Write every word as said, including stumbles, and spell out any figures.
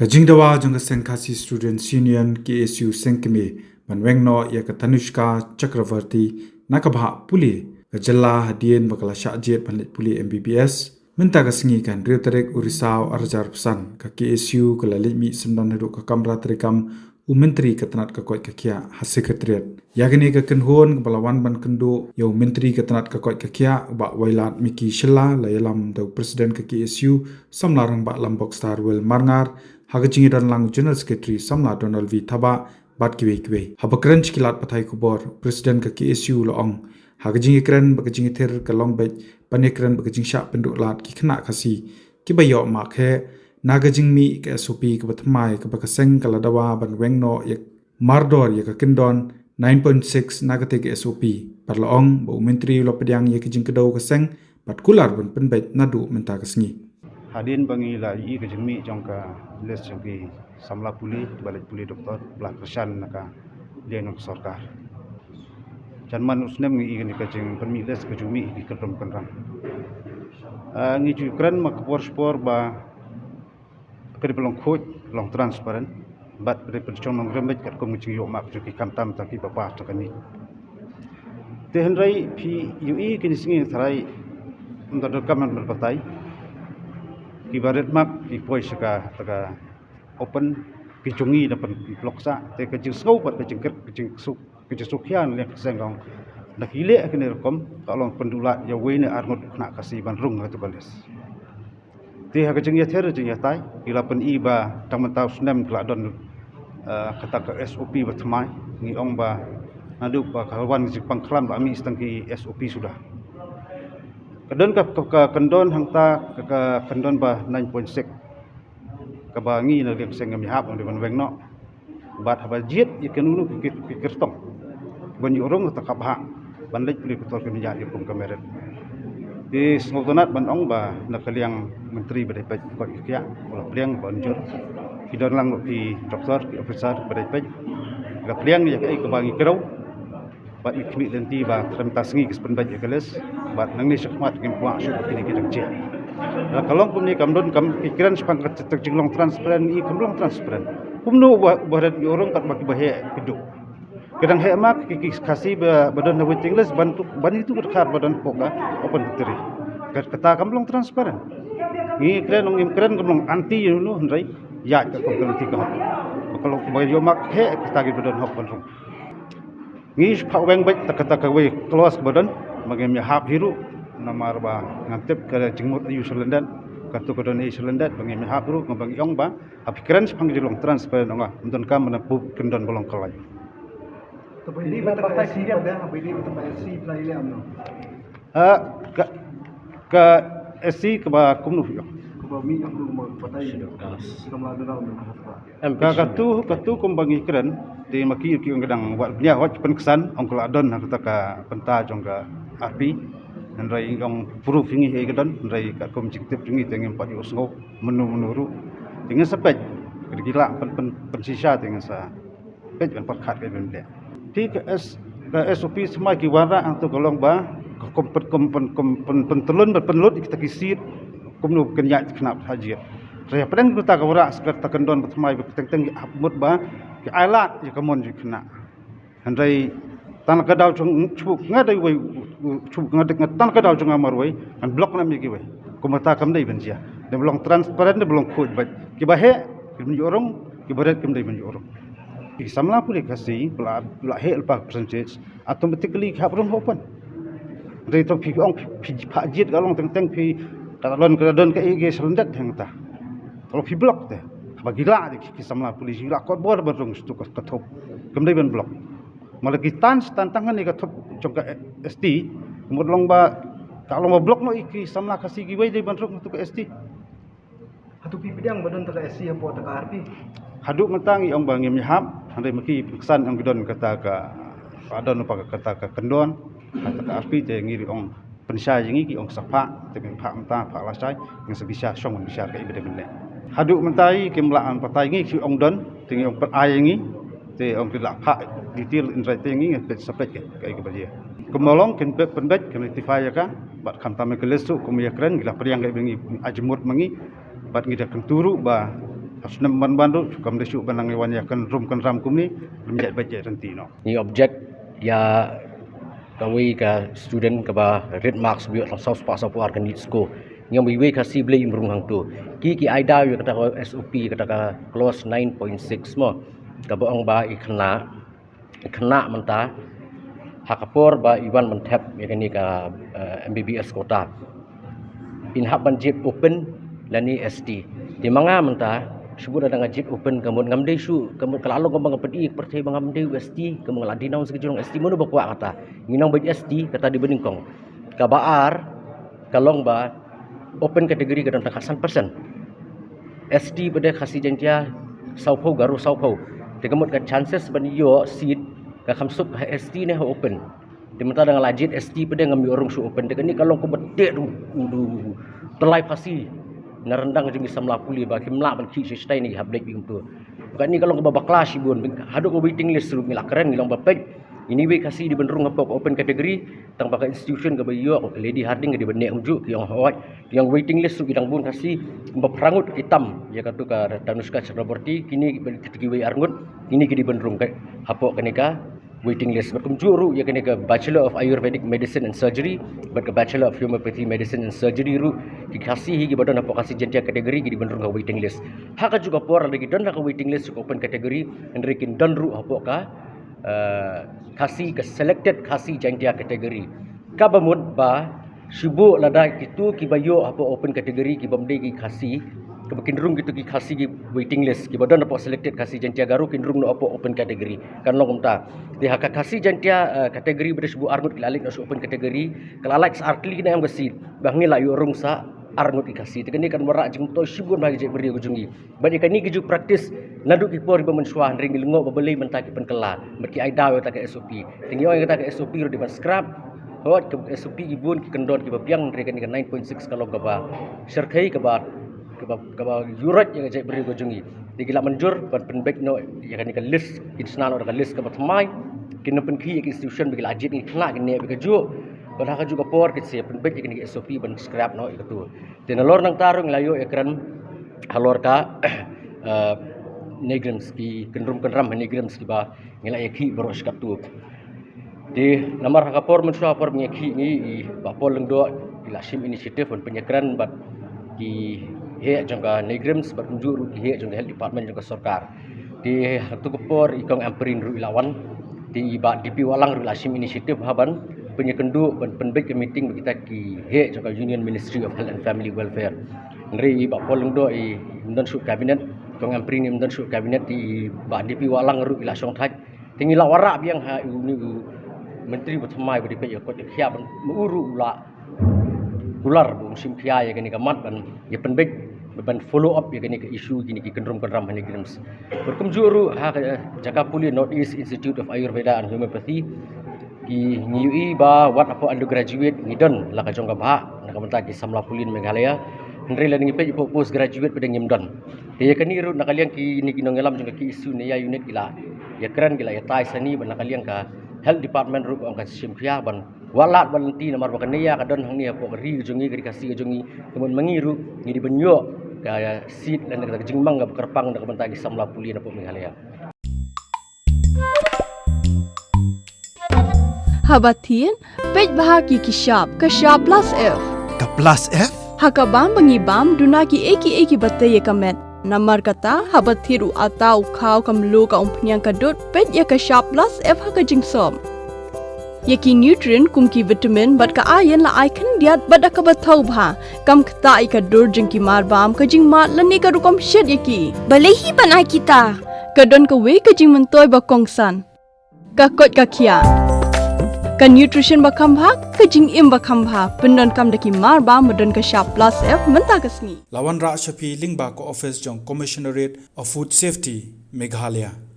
Ka jingdawa jong ka seng Khasi Students Union, K S U, seng kmie ban weng noh ïa ka Tanushka Chakravarti na ka bhah pule ka jylla hadien ba ka la shah jied ban leit pule M B B S. Mynta ka sngi, ka hynriew tarik u Risaw arhajar arphew san, ka K S U ka la leit mih syndon haduh ka kamra treikam u Myntri ka tnat ka koit ka khiah ha Secretariat. Ïa kane ka kynhun kaba la wan ban kynduh ïa u Myntri ka tnat ka koit ka khiah, u Bah Wailadmiki Shylla, la ïalam da u President ka K S U, Samla Rangbah Lambok Starwell Marngar, ha ka jingïadon lang u General Secretary Samla Donald V Thabah, bad kiwei kiwei. Haba kren sha ki lad pathai khubor, President ka K S U la ong, ha ka jingïakren ba ka jingïathir ka long beit ban ïakren ba ka jingshah pynduh lad ki khynnah Khasi kiba ïoh mark heh na ka jingmih ka S O P kaba thymmai kaba ka seng ka la dawa ban weng noh ïa mardor ïa ka kyndon nine point six na katei ka S O P. Bad la ong ba u Myntri u la pdiang ïa ka jingkdew ka seng bad kular ban pynbeit naduh mynta ka sngi. Hadien ba ngi la ïohi ka jingmih jong ka list jong ki samla pule ba leit pule doktor ba la kyrshan na ka liang jong ka sorkar. Jan man u snem ngi ïohi kane ka jingpynmih list ka jingmih ki kyndon kynrang. Ah, ngi ju kren ma ka por shipor ba ka dei ba long khuid, long transparent, bad ka dei pynshong nongrim beit katkum ka jingïoh mark jong ki, khamtam tang kiba pass tang ka NEET. Te hynrei phi ïohi kine ki sngi tharai ym da donkam ban batai. Kiba rit mark ki poi sha kata ka open, ki jong ngi da pynblock sah, te ka jingsngew bad ka jingkyrkhu, ka jingsuk, ka jingsuk hiar na liang ka seng ka ong, lada ki leh kane rukom, ka long pynduh lad ïa uwei ne ar ngut khynnah Khasi ban rung ha katu ka list. Te ha ka jingïathir jingïatai, ki la pyni ba tang mynta u snem ki la don, eh, kata ka S O P ba thymmai, ngi ong ba naduh ba ka wan jingpang khlam ba mih tang ki S O P suda. Ka don ka, ka, ka kyndon hangta, ka, ka kyndon ba nine point six, kaba ngi na liang seng ngam ïahap ban weng noh. Bad haba jied ïa kano kano ki, ki, ki kyrtong ban ïoh rung kata ka bhah ban leit pule doktor, ki ïaid ïa kum ka merit. Te sngewtynnat ban ong ba na ka liang Myntri ba dei peit ka koit ka khiah u la pdiang ban jur, ki don lang ki doktor, ki officer ba dei peit, ki la pdiang ïa kaei kaba ngi kdew. Bad ngi khmih lynti ba tang mynta sngi ki sa pynbeit ïa ka list. Bad nangne shakhmat ngim kwah shuh ba kine ki dang jied. Lada ka long kumne, kam don, kam, ki kren shaphang ka, ka jinglong transparent, ngi, kam long transparent. Kumno uba, uba rit ïoh rung katba kiba heh ki duh. Ka dang heh mark ki, ki Khasi ba, ba don ha waiting list ban tu, ban itu ka dkhar ba don hapoh ka open victory. Ka, kata kam long transparent. Ngi kren, ngim kren, kam long anti ïa uno, hynrei ïaid katkum ka lynti ka hok. Ba ka long ba ïoh mark heh, kata kiba don hok ban rung. Ngi shu phah weng beit ta kata kawei clause ba don ba ngim ïahap hi ruh, namar ba ngan tip ka jingmut aïu sha lyndet, katu ka don aïu sha lyndet ba ngim ïahap ruh, ba ngi ong ba haba kren shaphang ka jinglong transparent, ong nga, ym donkam ban buh kyndon ba long kyllai. Te ba ïadei bad ka S C pat, ba ïadei bad ka S C pat, ïa leh kumno? Ah, ka, ka S C kaba kumno phi ong? Kaba mih ïa ka batai. Scheduled caste. Samla duna ong ka. Ka, katu, katu kumba ngi kren, te ma ki, ki ong ka dang wad bniah hot pynksan, ong ka la don ha kata ka bynta jong ka R P. Hynrei ong proof ngi hi ka don, hynrei katkum jingtip jong ngi te ngim pat ïohsngew mynno mynno ruh. Te ngin sa peit, ka dei ki lah pyn, pyn, pynshisha te ngin sa peit ban pyrkhat ka ban leh. Te ka S, ka S O P thymmai ki wanrah hangto ka long ba ka kum pyn, kum pyn, kum pyn, pyntyllun bad pynlut ïa kita ki seat kumno kin ïaid khynnah ha jied. Hynrei hapdeng kata ka wanrah, sa kata ka kyndon ba thymmai ba teng teng ïa hap mut ba ki ailad ïa ka mon jong ki khynnah. Hynrei tang ka daw jong, shu nga dei wei, shu nga dei, tang ka daw jong nga marwei, ngan block noh ïa kiwei. Kumta kam dei ban jia. Dei ban long transparent, dei ban long khuid beit. Kiba heh kim ïoh rung, kiba rit kim dei ban ïoh rung. Ki samla pule Khasi ba la, ba la heh lypa percentage, automatically ki hap rung ha open. Hynrei to phi ong phi, phi phah jied ka long teng teng phi, ka don, ka don kaei kaei sha lyndet hangta. Ka long phi block te. Haba ki lah te ki, ki samla pule ki lah kot bor ban rung sha tu ka, ka thup. Kam dei ban block. Ma la ki tan, tan tang hangne ka thup jong ka S T, ka mut long ba, ka long ba block noh ïa ki samla Khasi kiwei dei ban rung ha tu ka S T. Hato phi pdiang ba don ta ka S C hapoh ta ka R P? Haduh mynta ngi ong ba ngim ïahap, hynrei ma ki pynksan ong ki don kata ka, ka don pa kata ka kyndon, kata ka R P te ngi ong pynshai ïa ngi, ki ong sa phah, te ngi phah mynta, phah lashai, ngi sa bishar, shong bishar kaei ba dei ban leh. Haduh mynta kim lah ban batai ïa ngi, ki ong don, te ngi ong pyn-ai ïa ngi, te ong ki lah phah detail in writing ïa ngi, peit sa peit kaei kaba jia. Kumba long kin pynbeit, kin rectify ïa ka, bad khamtam ïa ka list ruh, kumba ïakren, ngi la pdiang kaei ba ngi ai jingmut ma ngi, bad ngi da kyntu ruh ba Snem ban ban ruh kam da shu ban nang ïa wan ïa kan rum kan ram kumne, lem jait bait jait ranti noh. Ngi object ïa kawei ka student kaba red marks ba ïoh tang saw spah saw phew ar ka NEET score. Ngi ong ba iwei Khasi Blei im rung hangto. Ki ki ai daw ïa kata ka S O P, kata ka clause nine point six mo, kaba ong ba i khynnah, i khynnah mynta ha ka por ba i wan ban thep ïa kane ka, eh, M B B S quota, in hap ban jied open lane S T. Te ma nga mynta shu bun lada nga jied open, ka mut ngam dei shu, ka mut ka la long kumba nga pyni ïa ka pyrthei ba ngam dei u S T, ka mut nga la denounce ka jinglong S T. Mano ba kwah kata? Ngi nang beit S T, kata dei ba nyngkong. Kaba ar ka long ba open category ka don tang ka san percent, S T pat de Khasi Jaiñtia saw phew, Garo saw phew. Te ka mut ka chances ban ïoh seat ka kham suk ha S T ne ha open. Te mynta da nga la jied S T pat de ngam ïoh rung sha open. Te kane ka long kumba teh u, u, u tyllai phasi na ryndang jong ki samla pule ba kim lah ban khih sha shatai ne ki hap leit beit kumto. Kane ka long kaba bakla shibun, haduh ka waiting list ruh ngi la kren, ngi long ba peit. Ine iwei Khasi dei ban rung hapoh ka open category, tang ba ka institution kaba ïoh, ka Lady Hardinge ka dei ban neh kumjuh, ki ong hooid. Ki ong waiting list ruh ki dang bun Khasi, kumba phra ngut ki tam ïa kato ka Tanushka Chakraborty, kine ki, kito kiwei ar ngut, kine ki dei ban rung ka hapoh kane ka waiting list. Bad kumjuh ruh ïa kane ka Bachelor of Ayurvedic Medicine and Surgery bad ka Bachelor of Homeopathy Medicine and Surgery ruh, ki Khasi hi kiba don hapoh Khasi Jaiñtia category ki dei ban rung ka waiting list. Ha kajuh ka por lada ki don ha ka waiting list ka open category, hynrei kin don ruh hapoh ka, eh, Khasi, ka selected Khasi Jaiñtia category. Kaba mut ba shibun lada kito kiba ïoh hapoh open category kibym dei ki Khasi, kaba kin rung kito ki Khasi ki waiting list, kiba don hapoh selected Khasi Jaiñtia Garo kin rung noh hapoh open category. Kan long kumta. Te ha ka Khasi Jaiñtia, eh, category ba dei shibun ar ngut ki la leit noh sha open category, ka la lait sa ar tylli ki nang em ka seat, ba hangne la ïoh rung sa ar ngut ki Khasi. Te kane kan wanrah jingmyntoi shibun ha ka jaitbynriew ka jong ngi. Bad ïa kane ki ju practice naduh ki por kiba mynshuwa, hynrei ngi lyngngoh ba balei mynta ki pynkylla, bad ki ai daw ïa kata ka S O P. Te ngi ong ïa kata ka S O P ruh dei ban scrap. Hooid, ka S O P ki bun ki kyndon kiba biang, hynrei kane ka nine point six ka long kaba shyrkhei, kaba, kaba, kaba ïuhroit ïa ka jaitbynriew ka jong ngi. Te ki la mynjur ban pynbeit noh ïa kane ka list, kin shna noh da ka list kaba thymmai, kin nang pynkhih ïa ka institution ba ki la jied, ngi khynnah kin neh bad kajuh. Bad ha kajuh ka por kin sa pynbeit ïa kane ka S O P ban scrap noh ïa kato. Te nalor nangta ruh ngi la ïoh ïakren halor ka, eh, NEIGRIHMS, ki kynrum kynram ha NEIGRIHMS kiba ngi la ïakhih baroh shi katto. Te namar ha ka por mynshuwa, por ba ngi ïakhih ngi, i Bah Paul Lyngdoh i la shim initiative ban pynïakren bad ki heh jong ka NEIGRIHMS bad kumjuh ruh ki heh jong ka Health Department jong ka sorkar. Te ha kato ka por i Kong Ampareen ruh i la wan. Te i Bah D P Wahlang ruh i la shim initiative ha ban pynïakynduh ban pynbeit ka meeting bad kita ki heh jong ka Union Ministry of Health and Family Welfare. Hynrei i Bah Paul Lyngdoh im don shuh cabinet, Kong Ampareen im don shuh cabinet, te i Bah D P Wahlang ruh i la shongthait. Te ngi la wanrah biang ha une u Myntri ba thymmai ba dei peit ïa ka koit ka khiah, ba ma u ruh u la kular ba un shim khia ïa kane ka mat ban ïa pynbeit, ban follow up ïa kane ka issue, kine ki kynrum kynram ha NEIGRIHMS. Bad kumjuh ruh ha ka jaka pule North East Institute of Ayurveda and Homeopathy, ki, ngi ïohi ba wat hapoh undergraduate ngi don la ka jong ka bhah na ka bynta ki samla pule na Meghalaya. Hynrei lada ngi peit hapoh postgraduate pat de ngim don. Te ïa kane ruh na ka liang kine ki nongïalam jong ka K S U Naiya unit ki la ïakren, ki la ïatai sani, bad na ka liang ka Health Department ruh ka ong kan shim khia ban wat lad wat lynti, namar ba ka Naiya ka don hangne hapoh ka ri ka jong ngi, ka ri Khasi ka jong ngi. Te mut ma ngi ruh ngi dei ban ïoh ka seat lane ka jingmang kaba kyrpang na ka bynta ki samla pule na hapoh Meghalaya. Haba thied, peit bha ki ki shap, ka shap plus F. Ka plus F? Ha ka bam ba ngi bam, duna kiei kiei kiba tei ïa ka met. Namar kata, haba thied u atta, u khaw, ka mluh, ka umphniang, ka dud, peit ïa ka shap plus F ha ka jingsop. Ïa ki nutrient kum ki vitamin bad ka iron la ai khyndiat bad da kaba thaw bha. Kam ktah ïa ka dur jong ki marbam, ka jingmad lane ka rukom shet ïa ki. Balei hi ban ai kita? Ka don kawei ka jingmyntoi ba kongsan. Ka koit ka khiah, ka nutrition ba kham bha, ka jingim ba kham bha. Pyndonkam da ki marbam ba don ka shap plus F mynta ka sngi. La wanrah sha phi lyngba ka office jong Commissionerate of Food Safety, Meghalaya.